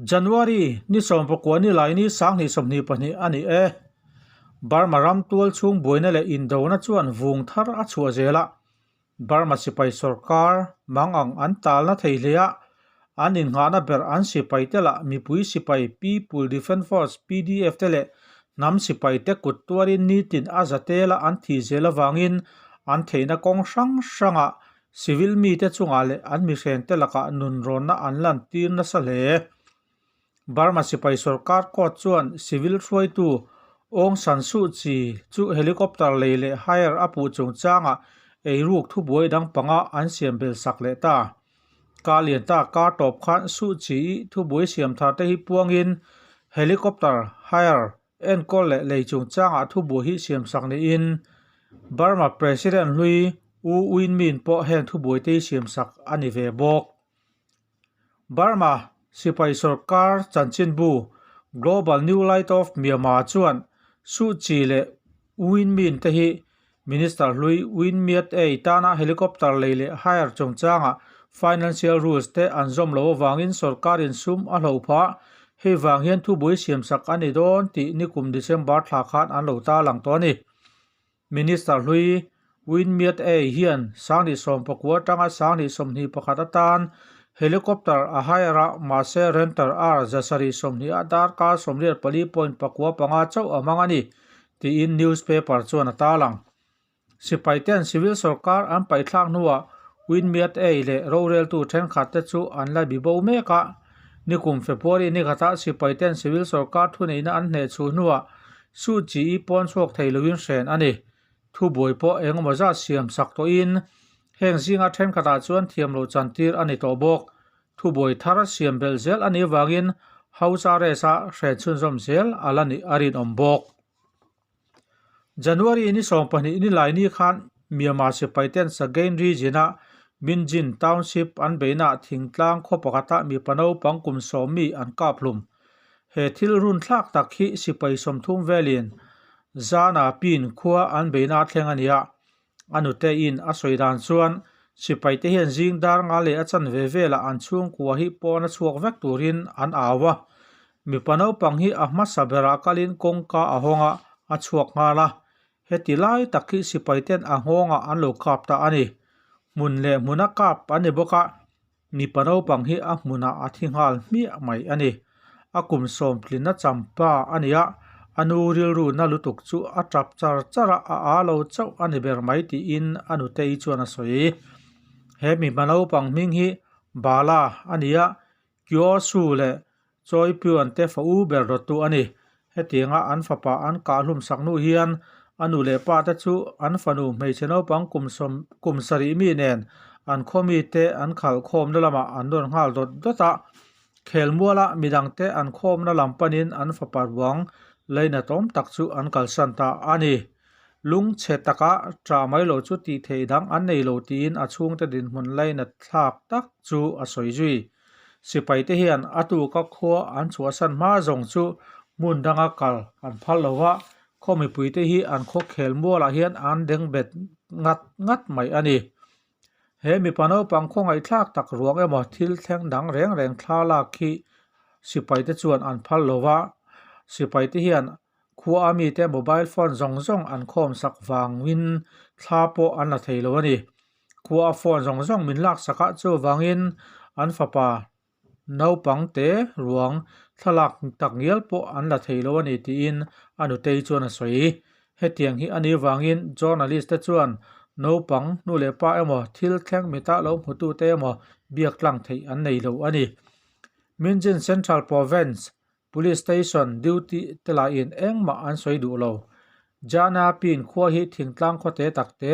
January ni 19 ni lai ni 2022 a ni e. Burma ram tual chhung buaina leh indona chuan vung thar a chhuah zel a. Burma sipai sorkar mang ang an talna thei hle a, an innghahna ber an sipai te lah mipui sipai People Defence Force, PDF, te leh hnam sipai te kut tuarin nitin a za tela an thih zel avangin an theihna kawng hrang hrangah civil mite chungah leh an mihrente lakah nunrawnna an lantir nasa hle. Burma sipai sorkar court chuan civil hruaitu Aung San Suu Kyi chu helicopter lei leh hire a puh chungchangah eiruk thubuai dang panga an siam bel sak leh ta. Ka lian ta kar tawp khan Suu Kyi-i thubuai siam thar te hi puangin helicopter hire enkawl leh lei chungchangah thubuai hi siam sak niin Burma President hlui U Win Myint pawh heng thubuai te hi siam sak a ni ve bawk. Burma sipai sorkar chanchinbu Global New Light of Myanmar chuan Suu Kyi leh Win Myint te hi Minister hlui Win Myat Ei tana helicopter lei leh hire chungchanga financial rules te an zawm loh avangin sorkarin sum a hloh phah. Hei vang hian thubui siamsak a ni dawn tih nikum December thla khan an lo tarlang tawh a ni. Minister hlui Win Myat Ei hian 2019 atanga 2021 atan helicopter a hire a, mahse renter R 720 a darkar 84.95 chauh a hmang a ni, tiin newspaper chuan a tarlang. Sipaiten civil sorkar an paihthlak hnuah Win Myat Ei leh roreltu thenkhatte chu an la bibo mek a. Nikum February nikhatah sipaiten civil sorkar thuneihna an hnehchhuh hnuah Suu Kyi pawn chhuak thei loin hren a ni. Thubuai pawh eng emaw zat siam sak tawhin heng zinga thenkhatah chuan thiam loh chantir a ni tawh bawk. Thubuai thar siam belh zel a nih avangin House Arrest-a hren chhunzawm zel a la nih a rinawm bawk. January ni 12 ni lai ni khan Myanmar sipaiten Sagaing region-a Minjin Township an beihnaah thingtlang khaw pakhata mipa naupang kum sawm mi an kap hlum. He thil run thlak tak hi sipai 30 velin Zana pin khua an beihna a thleng a ni a. A nute in a sawi dan chuan sipaite hian zing dar nga leh a chanve velah an chhungkua hi pawn a chhuak vek turin an au a. Mipa naupang hi a hmasa berah kalin kawngka a hawng a, a chhuak nghal a. Heti lai tak hi sipaiten a nghawngah an lo kap ta a ni. Hmun leh hmuna kap an ni bawk a, mipa naupang hi a hmunah a thi nghal hmiah mai a ni. A kum sawmtlinna champa a ni a, a nu rilru na lutuk chu a tap char char a, a aa lo chauh a ni ber mai tiin a nutei chuan a sawi. He mipa naupang hming hi Bala a ni a, Kyosu leh Choi Pyuan te fa u ber rawttu a ni. Hetianga an fapa an kah hlum sak hnu hian a nu leh pa te chu an fanu hmeichhe naupang kum sawm kum sarih mi nen an khaw mi te an khalh khawmna lamah an rawn nghal dawt dawt a. Khelmuala midangte an khawmna lam panin an fapa ruang lainatawm tak chu an kalsan ta a ni. Lungchhe taka ṭah mai lo chu tih theih dang an nei lo tiin a chhungte dinhmun lainat thlak tak chu a sawi zui. Sipaite hian a tuka khua an chhuahsan hma zawng chu hmun danga kal an phal lo va, khaw mipuite hi an khaw khel mualah hian an deng bet ngat ngat mai a ni. He mipa naupang khawngaihthlak tak ruang emaw thil thleng dang reng reng thla lak hi sipaite chuan an phal lo va, sipaite hian Khua a mite mobile phone zawng zawng an khawm sak vangin thla pawh an la thei lo a ni. Khua a phone zawng zawng min lak sak a, chuvangin an fapa naupang te ruang thlalak tak ngial pawh an la thei lo a ni tiin a nutei chuan a sawi. Hetiang hi a nih vangin journalist te chuan naupang nu leh pa emaw thil thleng mita lo hmutute emaw biak tlang theih an nei lo a ni. Minjin Central Province Police station duty te lahin engmah an sawi duh lo. Jana pin khua hi thingtlang khawte tak te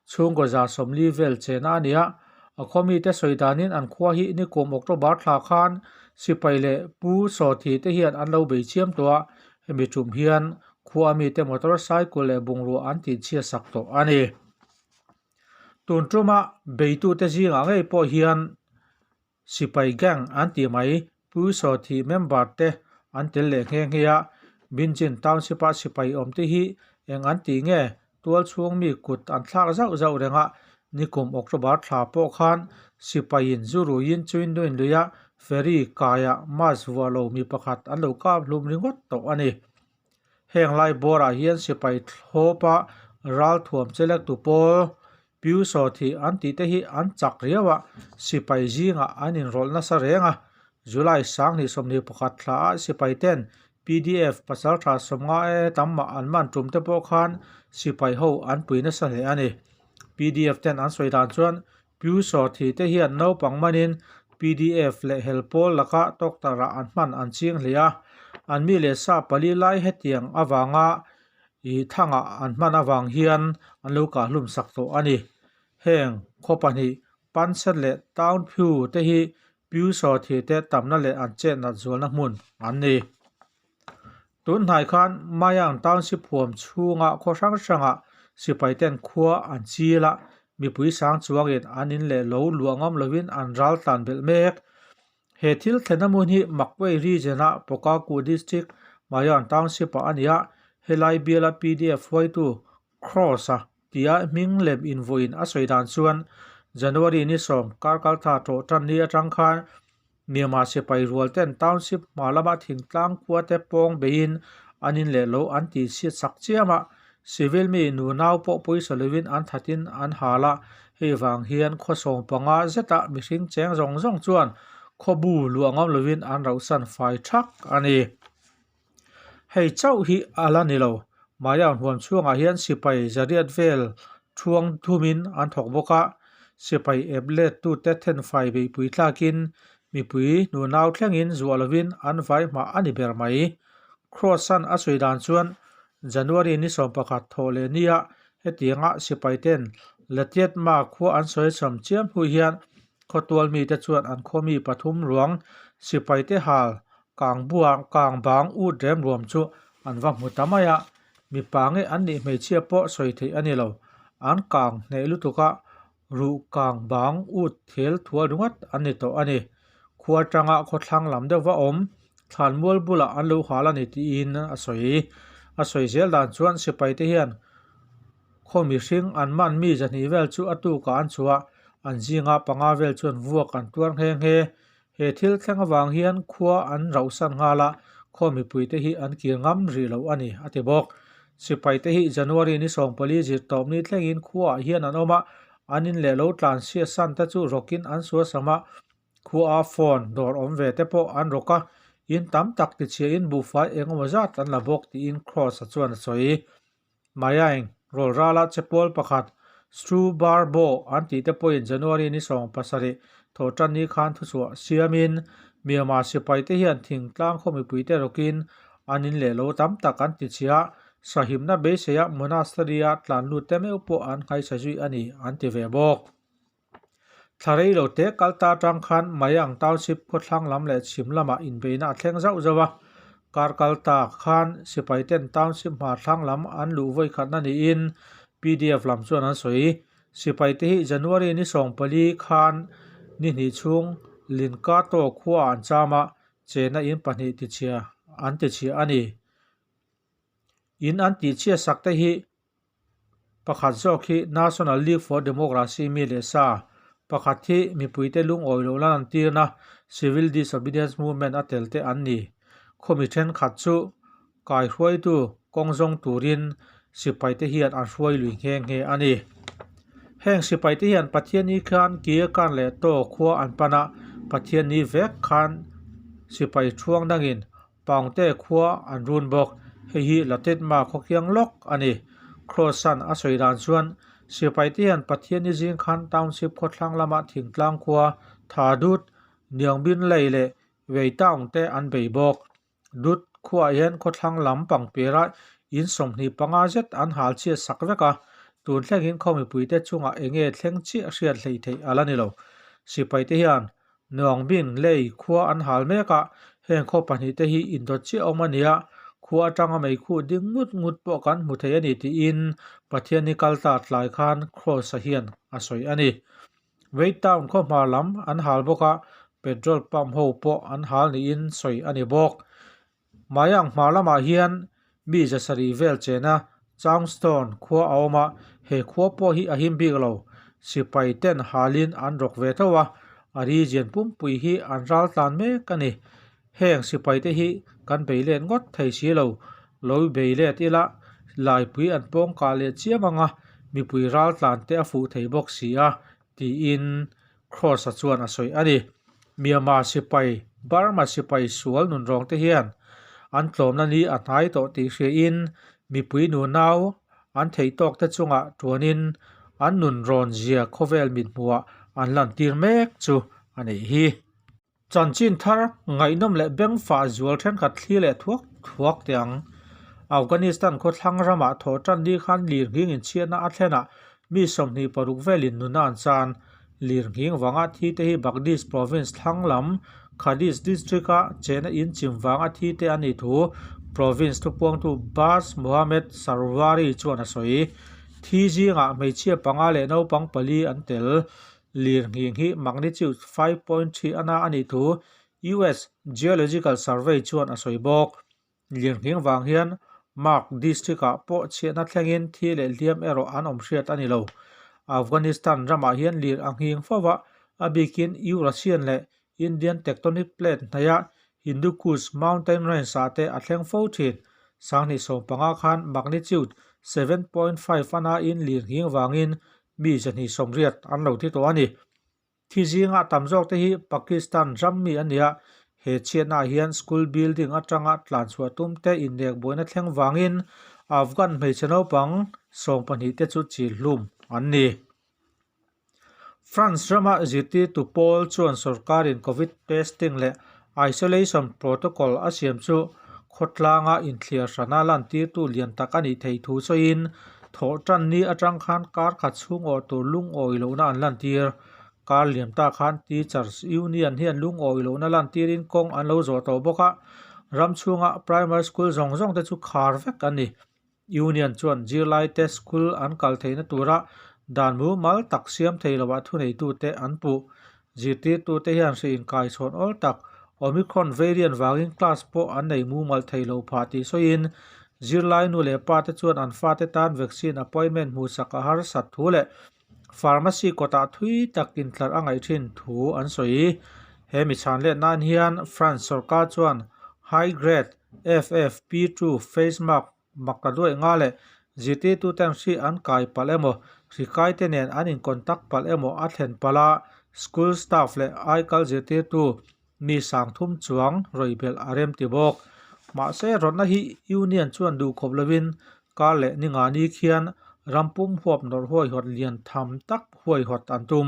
chhungkaw 140 vel chena a ni a, a khaw mite sawi danin an khua hi nikum October thla khan sipai leh Pu Sawthi te hian an lo bei chiam tawh a, hemi tum hian khua mite motor cycle leh bungrua an tihchhiat sak tawh a ni. Tun tuma beitute zingah ngei pawh hian Sipai gang an tih mai Pu Sawthi member te an tel leh nghe nghe a, Binjin Township-a sipai awm te hi eng an tih nge tual chhung mi kut an thlak zauh zauh reng a, nikum October thla pawh khan sipaiin zu ruiin Chuinduin luia Ferry kaiah mask vuah lo mi pakhat an lo kap hlum ringawt tawh a ni. Heng lai bawrah hian sipai thlawpa ralthuam chelektu pawl Piusaw thih an tih te hi an chak riau a, sipai zingah an inrawlh nasa reng a. July 2021 thla ah sipai ten PDF pasal tha sawmnga e tam mah an man tum te pawh khan sipai ho an pui nasa hle a ni. PDF ten an sawi dan chuan Piusaw thih te hian naupang manin PDF leh hel pawl laka doctor ah an hman an ching hle a, an mi leh sa pali lai hetiang avanga Ih thangah an hman avang hian an lo kahhlum sak tawh a ni. Heng khaw pahnih Panset leh Town Phu te hi Pyushaw thih te tamna leh an chet nat zualna hmun an ni. Tun hnai khan Mayang Township huam chhunga khaw hrang hrangah sipai ten khua an chil a, mipui sang chuangin an in leh lo luah ngam lovin an ral tlan belh mek. He thil thlenna hmun hi Magway region-a Pokaku district, Mayan township-ah a ni a, helai biala PDF hruaitu Cross-a tia hming lem invuahin a sawi dan chuan January ni sawm kar kaltha tawh tan ni atang khan Myanmar sipai rual ten township hma lama thingtlang khua te pawng beiin an in leh lo an tih chhiat sak chiam a, civil mi nunau pawh pawisa lovin an thatin an hal a, Hei vang hian khaw sawm panga zeta mihring cheng zawng zawng chuan khawbu luah ngam lovin an rauhsan fai thak a ni. Hei chauh hi a la ni lo. Maiang huam chhungah hian sipai zariat vel thuang thumin an thawk bawk a, sipai ep let tute thenfai beihpui tlakin mipui nunau thlengin zuah lovin an vai hmah a ni ber mai. Cross-an a sawi dan chuan January ni 11 thawh leh nia Hetianga sipaiten Latiatma khua an sawi cham chiam hnu hian khawtual mite chuan an khaw mi pathum ruang sipaite hal kang buang kang bang ut rem ruam chu an va hmu ta mai a, mipa nge an nih hmeichhia pawh sawi theih a ni lo. An kang hneh lutuk a, ruh kang bang ut thel thual ringawt an ni tawh a ni. Khua atanga khawthlang lam deuhva awm thlanmual bulah an lo hal a ni tiin a sawi. A sawi zel dan chuan sipaite hian khaw mihring an man mi zahnih vel chu a tukah an chhuah, an zinga panga vel chuan vuak an tuar nghe nghe. He thil thleng avang hian khua an rauhsan nghal a, khaw mipuite hi an kir ngam rih lo a ni, a ti bawk. Sipaite hi January ni 14 zirtawp ni thlengin khuaah hian an awm a, an in leh lo tlan chhiat san te chu rawkin an suasam a, khuaa phone dawr awm ve te pawh an rawk a, in tam tak tichhiahin buhfai eng emaw zat an la bawk tiin Cross-a chuan a sawi. Maiaing rawlrala chepawl pakhat Stru Bar Bo an tih te pawhin January ni 17 thawhtan ni khan thuchhuah siamin Myanmar sipaite hian thingtlang khaw mipuite rawkin an in leh lo tam tak an ti chhia a, sahimna beiseia monastery-a tlan lut te meuh pawh an nghaisa zui a ni an ti ve bawk. Thla rei lo te kal ta atang khan Mayang Township khawthlang lam leh chhim lamah inbeihna a thleng zauh zauh a, kar kal ta khan sipai ten Township hma thlang lam an luh vawi khatna niin PDF lam chuan an sawi. Sipai te hi January ni 14 khan ni hnih chhung Linkato khuaah an cham a, chena in pahnih tichhia an tichhia a ni. In an tihchhiat sak te hi Pakhat zawk hi National League for Democracy mi leh sa, pakhat hi mipuite lungawi loh lan an tirna Civil Disobedience Movement a tel te an ni. Khawmi thenkhat chu kaihruaitu kawng zawng turin sipaite hian an hruai lui nghe nghe a ni. Heng sipaite hian Pathianni khan Kirkan leh Taw khua an pan a, Pathianni vek khan sipai thuang dangin Pangte khua an run bawk. Hei hi Latetma khaw kiang lawk a ni. Cross-a'n a sawi dan chuan Sipaite hian Pathianni zing khan Township khawthlang lama thingtlang khua Tha Dut, Niangbin Lei leh Wei Town te an bei bawk. Dut khuaah hian khawthlang lam pangpera in 25 zet an hal chhiat sak vek a, tun thlengin khaw mipuite chungah eng nge thleng chiah hriat hleihtheih a la ni lo. Sipaite hian Nuangbin lei khua an hal mek a, heng khaw pahnih te hi indawt chiah awm a ni a, khua atanga meikhu ding ngut ngut pawh kan hmu thei a ni tiin Pathianni kal ta tlai khan Cross-a hian a sawi a ni. Wade Town khaw hmar lam an hal bawk a, petrol pump ho pawh an hal niin sawi a ni bawk. Mayang hmar lamah hian mi zasarih vel chena Chaungstone khua a awm a, he khua pawh hi a him bik lo. Sipai ten halin an rawk ve tho a, A region pumpui hi an ral tlan mek a ni. Heng sipaite hi kan bei let ngawt thei si lo. Lo bei let ila laipui an pawng kah leh chiam ang a, mipui ral tlan te a fuh thei bawk si a, tiin Kross-a chuan a sawi a ni. Myanmar sipai, Burma sipai sual nunrawng te hian an tlawmna ni a hnai tawh tih hriain mipui nunau an theih tawk te chungah tuanin an nunrawn zia khawvel mithmuhah an lantir mek chu a nih hi. Chanchin thar ngaihnawm leh bengfah zual thenkhat thli leh thuak thuak teh ang. Afghanistan khawthlang ramah thawh tan ni khan lirnghing inchhiatna a thlenah mi 26 velin nuna an chan. Lirnghing vanga thi te hi Baghdis province thlang lam Khadis district-a chena in chim vanga thi te a nih thu province thupuangtu Baz Mohammed Sarwari chuan a sawi. Thi zingah hmeichhia panga leh naupang pali an tel. Lirnghing hi magnitude 5.3 a na a nih thu US Geological Survey chuan a sawi bawk. Lirnghing vang hian Mark district-ah pawh chhiatna thlengin thi leh hliam erawh an awm hriat a ni lo. Afghanistan ramah hian lir a nghing fo va, a bikin Eurasian leh Indian tectonic plate hnaia Hindu Kush mountain range-ah te a thleng fo thin. 2015 khan magnitude 7.5 a nain lirnghing vangin mi 280 an lo thi tawh a ni. Thi zinga tam zawk te hi Pakistan ram mi a ni a, he chhiatnaah hian school building atanga tlanchhuah tum te innek buaina thleng vangin Afghan hmeichhe naupang 12 te chu chil hlum an ni. France rama zirtirtu pawl chuan sorkarin Covid testing leh isolation protocol a siam chu khawtlanga inthliar hrana lantirtu lian tak a nih theih thu sawiin thawh tan ni atang khan kar khat chhung awh tur lungawi lohna an lantir. Kar liam ta khan Teachers Union hian lungawi lohna lantirin kawng an lo zawh tawh bawk a, ram chhunga primary school zawng zawng te chu khar vek an ni. Union chuan zirlaite school an kal theihna tura dan mumal tak siam thei loah thuneitute an puh. Zirtirtute hian hri inkaichhawn awl tak Omicron variant vangin class pawh an nei mumal thei lo phah tih sawiin zirlai nu leh pate chuan an fate tan vaccine appointment hmuhsak a harsat thu leh pharmacy kawtah thui tak intlarh a ngaih thin thu an sawi. He mi chhan let nan hian France sorkar chuan high grade FFP2 face mask mak ta duaih nga leh zirtirtuten hri an kai palh emaw, hri kaite nen an in contact palh emaw a thlen palh a, school staff leh aikal zirtirtu mi 3000 chuang rawih belh a rem ti bawk. Mahse, rawtna hi Union chuan duh khawp lovin kar leh ni nga ni khian ram pum huap nawrh huaihawt lian tham tak huaihawt an tum.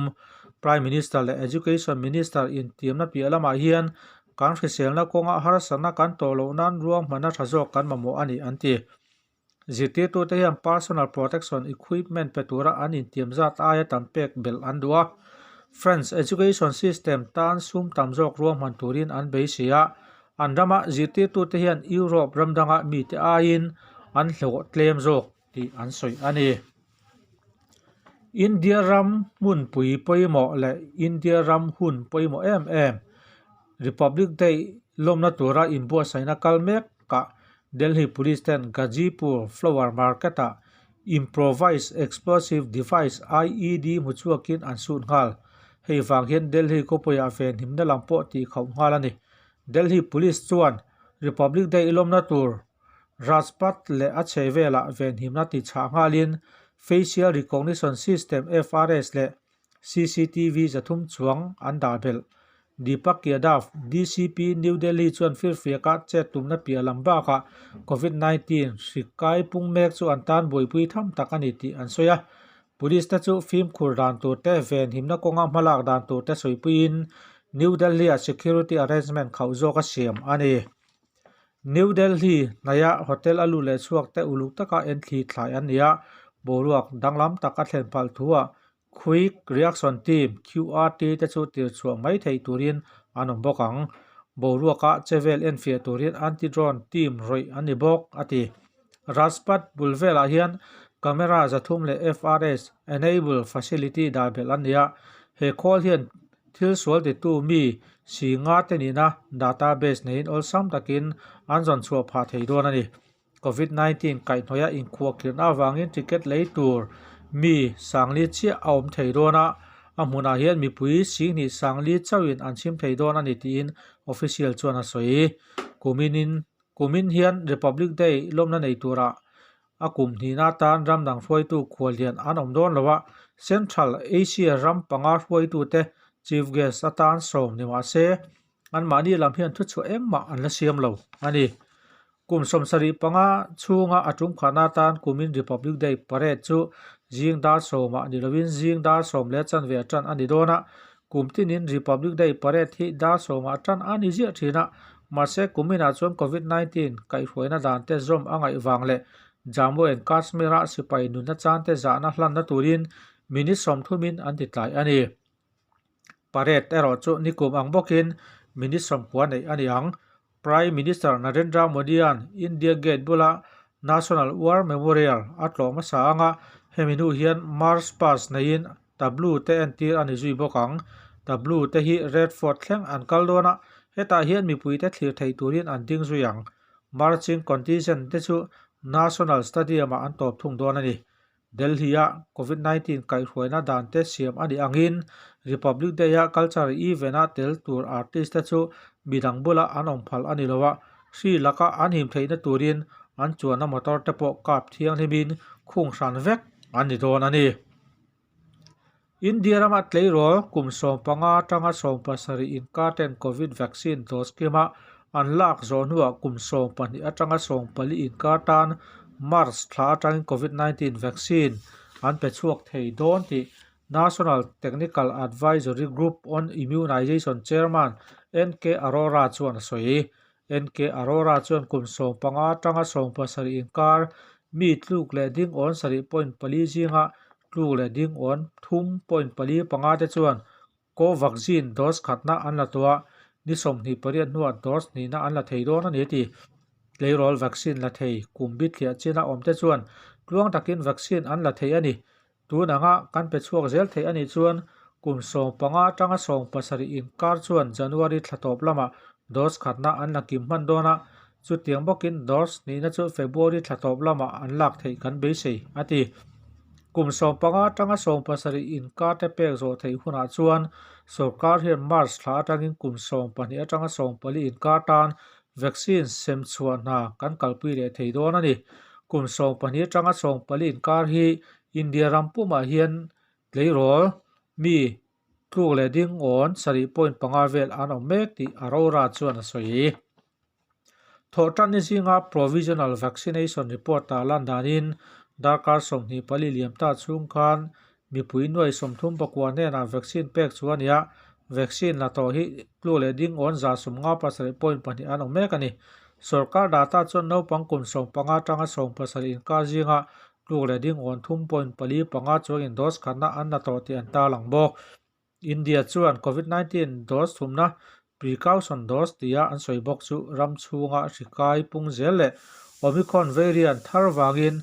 Prime Minister leh Education Minister intiamna piah lamah hian kan hriselna kawnga harsatna kan tawh loh nan ruahmanna tha zawk kan mamawh a ni an ti. Zirtirtute hian personal protection equipment pe tura an intiam zat aia tam pek belh an duh a. French education system tan sum tam zawk ruahman turin an beisei a, an rama zirtirtute hian Europe ram danga mite aiin an hlawh tlem zawk tih an sawi a ni. India ram hmunpui pawimawh leh India ram hun pawimawh em em Republic Day lawmna tura inbuatsaihna kal mekah Delhi Police ten Ghazipur Flower Market-ah Improvised Explosive Device, IED, hmu chhuakin an sut nghal. Hei vang hian Delhi khawpuiah venhimna lam pawh tih khauh nghal a ni. Delhi Police chuan Republic Day lawmna tur Rajpath leh a chhe velah venhimna ti chhah nghalin Facial Recognition System, FRS, leh CCTV 300 chuang an dah belh. Deepak Yadav, DCP, New Delhi chuan firfiaka chet tumna piah lam bakah Covid-19 hri kai pung mek chu an tan buaipui tham tak a ni tih an sawi a. Police te chu fimkhur dan tur te, venhimna kawnga hmalak dan tur te sawipuiin New Delhi-ah security arrangement khauh zawk a siam a ni. New Delhi hnaia hotel a lut leh chhuak te uluk taka en thli thlai an ni a, boruak danglam tak a thlen phalh thuah Quick Reaction Team, QRT, te chu tir chhuah mai theih turin an awm bawk ang. Boruaka chevel enfiah turin Anti-Drone Team rawih an ni bawk, a ti. Rajpath bul velah hian camera 300 leh FRS enable facility dah belh an ni a, he khawl hian Thil sual titu mi si nga te nihna database neiin awlsam takin an zawn chhuah phah thei dawn a ni. Covid-19 kaihhnawih a inkhuahkhirhna avangin ticket lei tur mi 4000 chiah a awm thei dawn a, A hmunah hian mipui 20 sangli chauhin an chhim thei dawn a ni tiin official chuan a sawi. Kuminin kumin hian Republic Day lawmna nei turah a kum hnihna atan ram dang hruaitu khuallian an awm dawn lo a, Central Asia ram panga hruaitute Chief Guest atan sawm ni mah se anmahni lam hian thuchhuah engmah an la siam lo a ni. Kum 75 chhunga a tumkhatna atan kumin Republic Day Parade chu zing dar sawmah ni lovin zing dar sawm leh chanve a tan a ni dawn a. Kum tinin Republic Day Parade hi dar sawmah tan a ni ziah thin a, mahse kuminah chuan Covid 19 kaihhruaina dan te zawm a ngaih vang leh Jammu and Kashmir-a sipai nunna chante zahna hlanna turin minute sawmthumin an ti tlai a ni. Parade erawh chu nikum ang bawkin minute 90 neih a ni ang. Prime Minister Narendra Modi-a'n India Gate bula National War Memorial a tlawh hmasa ang a, hemi hnu hian March Past neiin tableau te entir a ni zui bawk ang. Tableau te hi Red Fort thleng an kal dawn a, hetah hian mipuite thlir thei turin an ding zui ang. Marching contingent te chu National Stadium-ah an tawp thung dawn a ni. Delhi-a Covid 19 kaihhruaina dan te siam a nih angin Republic Day-a cultural event-a tel tur artist te chu midang bula an awm phal a ni lo a, hri laka an him theihna turin an chuanna motor te pawh kap thianghlimin khung hran vek an ni dawn a ni. India rama tleirawl kum 15 atanga 17 inkar ten Covid vaccine dose kima an lak zawh hnuah kum 12 atanga 14 inkar tan March thla atangin Covid 19 vaccine an pe chhuak thei dawn tih National Technical Advisory Group on Immunization Chairman NK Arora chuan a sawi. NK Arora chuan kum 15 atanga 17 inkar mi tluk leh ding awn 7.4 zinga tluk leh ding awn 3.45 te chuan Covaxin dose khatna an la tawh a, ni 28 hnuah dose hnihna an la thei dawn a ni a ti. Tleirawl vaccine la thei kum bithliah china awmte chuan tluang takin vaccine an la thei a ni. Tun anga kan pe chhuak zel theih a nih chuan kum 15 atanga 17 inkar chuan January thla tawp lamah dose khatna an la kim hman dawn a, chutiang bawkin dose hnihna chu February thla tawp lamah an lak theih kan beisei, a ti. Kum 15 atanga 17 inkar te pek zawh theih hunah chuan sorkar hian March thla atangin kum 12 atanga 14 inkar tan vaccine sem chhuah hna kan kalpui leh thei dawn a ni. Kum 12 atanga 14 inkar hi India ram pumah hian tleirawl mi tluk leh ding awn 7.5 vel an awm mek tih Arora chuan a sawi. Thawhtanni zinga Provisional Vaccination Report ah lan danin darkar 24 liam ta chhung khan mipui nuai 39 hnenah vaccine pek chu a ni a, vaccine la tawh hi tluk leh ding awn 57.2 an awm mek a ni. Sorkar data chuan naupang kum 15 atanga 17 inkar zinga tluk leh ding awn 3.45 chuangin dose khatna an la tawh tih an tarlang bawk. India chuan Covid 19 dose thumna precaution dose tia an sawi bawk chu ram chhunga hri kai pung zel leh Omicron variant thar vangin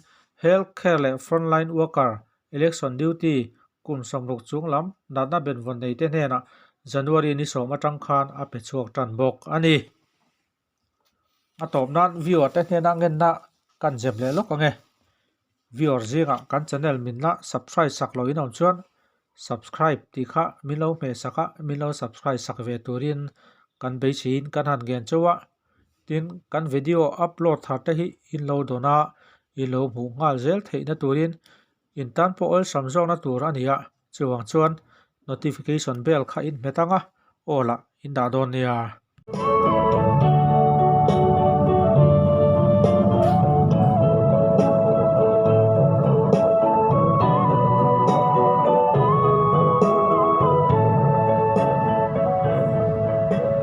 health care leh frontline worker, election duty, kum 60 chung lam natna benvawn nei te hnenah January ni sawm atang khan a pe chhuak tan bawk a ni. A tawp nan viewer te hnena ngenna kan zep leh lawk ang e. Viewer zingah kan channel min la subscribe sak lo in awm chuan subscribe tih kha min lo hmeh sak a, min lo subscribe sak ve turin kan beiseiin kan han ngen chauh a. Tin, kan video upload thar te hi in lo dawn a, in lo hmuh nghal zel theihna turin in tan pawh awlsam zawkna tur a ni a. Chuvang chuan notification bell kha in hmet ang a, aw lah in dah dawn nia.